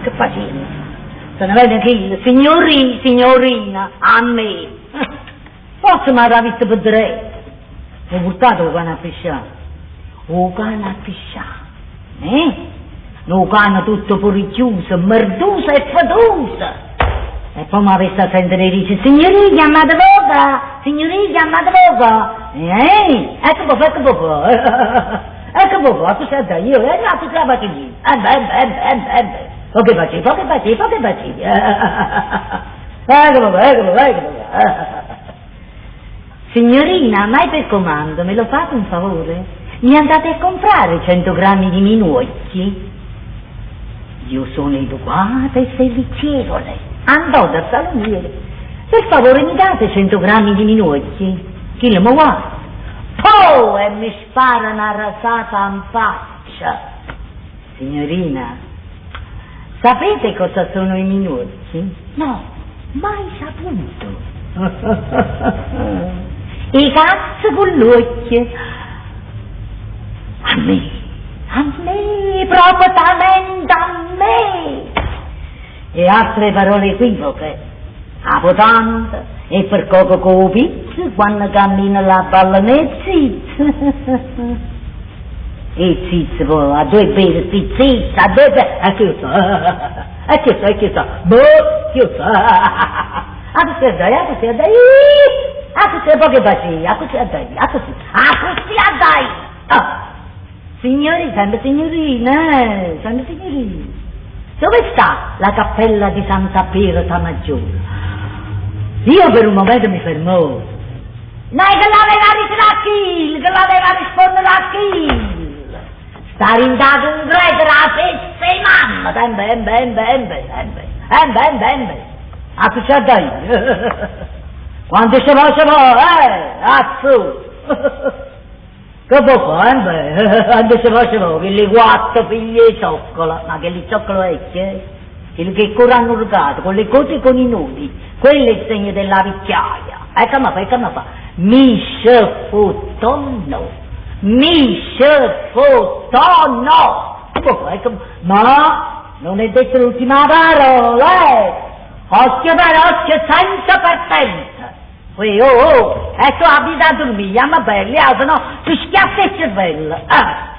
Che facimmo? Se ne vene chillo, signorì, signorina, a me. Forse m'avrà visto pe dereto. Ho portato 'o cane a piscià. 'O cane a piscià. Eh? Nu cane tutto puricchiuso, merduso e fetuso. E poi m'avesse a sentere dice, signorì, chiamate poco, signorì, chiamate poco. Eh? Ecco po', ecco po'. Ecco po', a cosa da io, e no, tu la faccio io. Eh beh, beh, beh, beh, beh. Poche baci, poche baci, poche baci. Ecco po', ecco po', ecco po'. Signorina, mai per comando, me lo fate un favore? Mi andate a comprare 100 grammi di minuocchi? Io sono educata e servizievole. Andò dal salumiere. Per favore mi date 100 grammi di minuocchi? Chi li guarda? Poi e mi spara una rasata in faccia. Signorina, sapete cosa sono i minuocchi? No, mai saputo. I cazzo con l'occhio. A me, proprio talento a me. E altre parole equivoche. A potente e per coco con pizzo quando cammina la palla nel zizzo. E zizzo poi, a due bere, zizzo, a due bere, e chiuso, e chiuso, e chiuso, boh, chiuso. A così dai, a così dai, a così poche baci, a così dai, a così, a così dai. Ah. Signori, sempre signorina, sempre signorina. Dove sta la cappella di Santa Pirata Maggiore? Io per un momento mi fermò. No, che l'aveva rispondere a chi? Che l'aveva rispondere a chi? Sta rindato un greco la fessa di mamma. Embe, embe, embe, embe, embe, embe, embe, embe. A chi c'è dai? Quando si va, si va, azzu. Che può fare, embe? Quando si va, si va, quelli quattro figli di zoccola, ma che li zoccola vecchi, eh? Quelli che corrono urgato, con le cose e con i nodi. Quello è il segno della vecchiaia. E come fa, e come fa? Mi sfottono. Mi sfottono. Ma non è detto l'ultima parola, eh? Occhio per occhio senza partenza. Ui, oh, oh, e tu abita a dormire, ma belli, ah, se no ti schiaffa il cervello. Ah.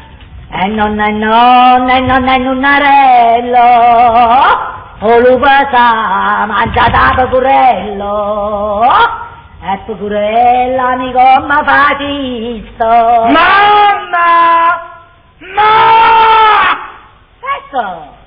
E non è non è non è nonnarello, o lupa sa, mangia da pecorello. E pecorella, amico, ma fa Mamma! Ma! Ecco!